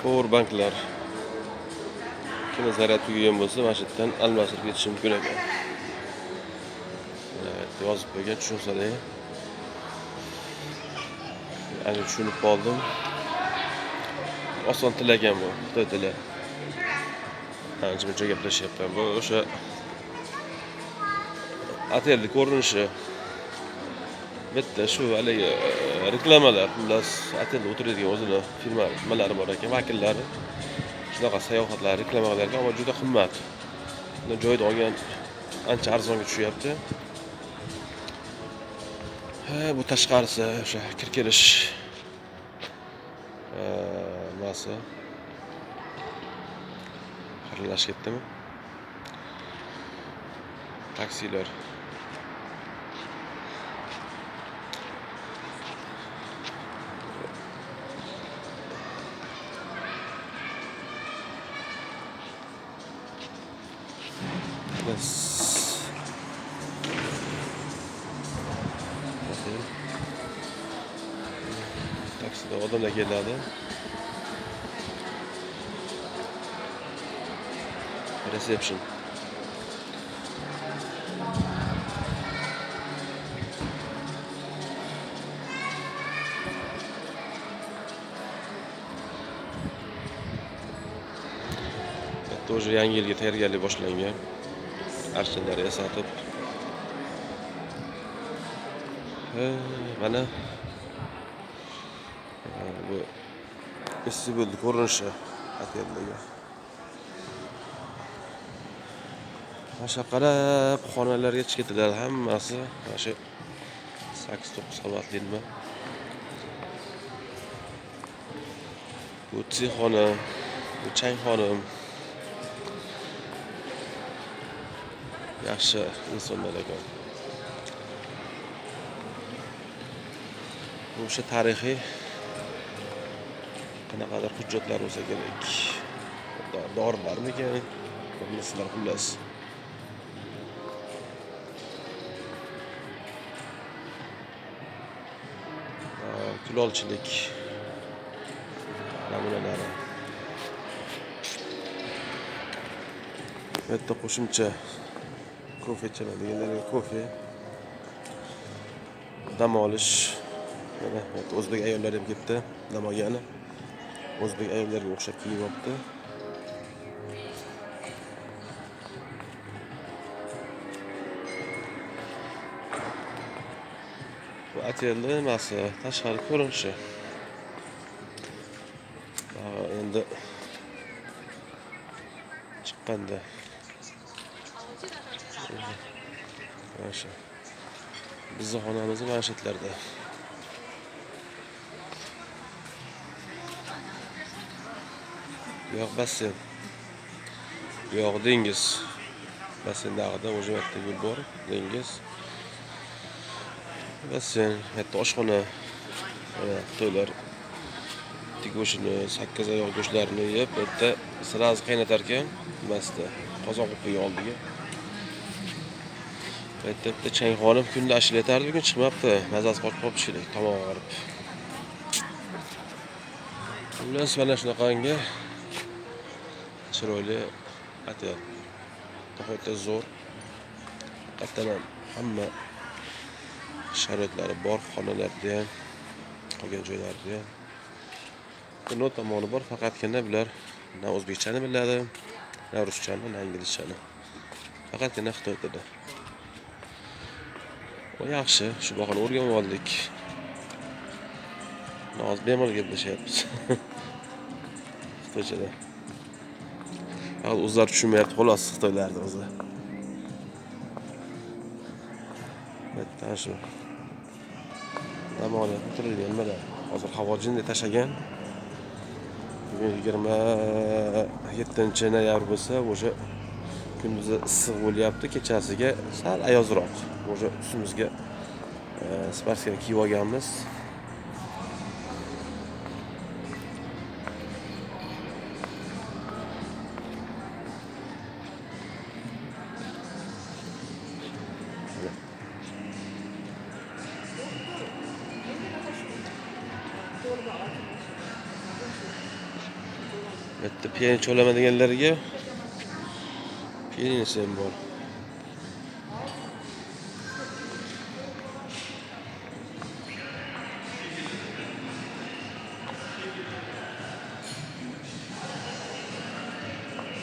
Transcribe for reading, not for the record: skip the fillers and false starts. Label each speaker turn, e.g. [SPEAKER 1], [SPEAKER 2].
[SPEAKER 1] Power banklar. Kimni zaryad tugagan bo'lsa, mana shu yerdan almashtirib ketishi mumkin ekan. Evet, yozib qo'ygan, tushunsalar. Ana tushunib qoldim. Oson til ekan bu, xitoy tili. Ancha muncha gaplashyapman. Bu o'sha otelni ko'rinishi. Bitta shu haligi reklamalar, xullas otelda o'tiradigan o'zini firma nimalari bor ekan, vakillari. Shunaqa sayohatlar reklama qilar ekan, ammo juda qimmat. Buni joyida olgan ancha arzonga tushyapti. Ha, bu tashqarisi o'sha kir-kirish nimasi xiralashib ketdimi? Taksilar. Taksida odamlar keladi. Reception. Bitta уже yangi yilga tayyorgarlik boshlangan. Archalar yasatib. Mana bu vestibulni ko'rinishi oteldagi. Mana shu qarab xonalarga chiqib ketiladi hammasi. Mana shu 8-9 qavatli nima. Bu xona, bu changxona. Yaxshi insonlar ekan. Bu o'sha tarixiy qanaqadir hujjatlar bo'lsa kerak. Dorilarmikan? Bilmasizlar xullas. Kulolchilik namunalari. Bu yerda qo'shimcha kofe ichaman deganlarga kofe, dam olish. Mana bu yerda o'zbek ayollari ham ketdi dam olgani. O'zbek ayollarga o'xshab kiyib olibdi. Bu otelni nimasi, tashqari ko'rinishi. Endi chiqqanda mana shu bizni xonamiz mana shu yerlarda. Bu yoq basseyn, bu yoq dengiz. Basseyn dag'ida o'sha yerda yo'l bor, dengiz. Basseyn, hatto oshxona. Mana xitoylar go'shtini, sakkiz oyoq go'shtlarini yeb, bu yerda sразу qaynatar ekan, nimasida qozon qo'yib qo'ygan oldiga. Bu yerda bitta changxonim kunda ashulatardi, bugun chiqmabdi. Mazasi qochib qolibdi shekilli, tomog'i og'rib. Xullas, mana shunaqangi chiroyli otel. Nihoyatda zo'r. Haqiqatan ham hamma sharoitlari bor, xonalarda ham, qolgan joylarda ham. Buni tomoni bor, faqatgina bular na o'zbekchani biladi, na ruschani, na inglizchani. Faqatgina xitoy tilida. O yaxshi, shu bahona o'rganib oldik. Hozir bemalol gaplashyapmiz. Xitoychada. Hozir o'zlari tushunmayapti, xolos xitoylarni o'zi. Bitta shu dam olib o'tirilgan nimalar. Hozir havo jinday tashagan. Bugun 27 noyabr bo'lsa, o'sha kunduzi issiq bo'lyapti, kechasiga sal ayozroq. O'sha ustimizga sparsga kiyib olganmiz. Bu yerda pianino chalaman deganlarga pianinosi ham bor.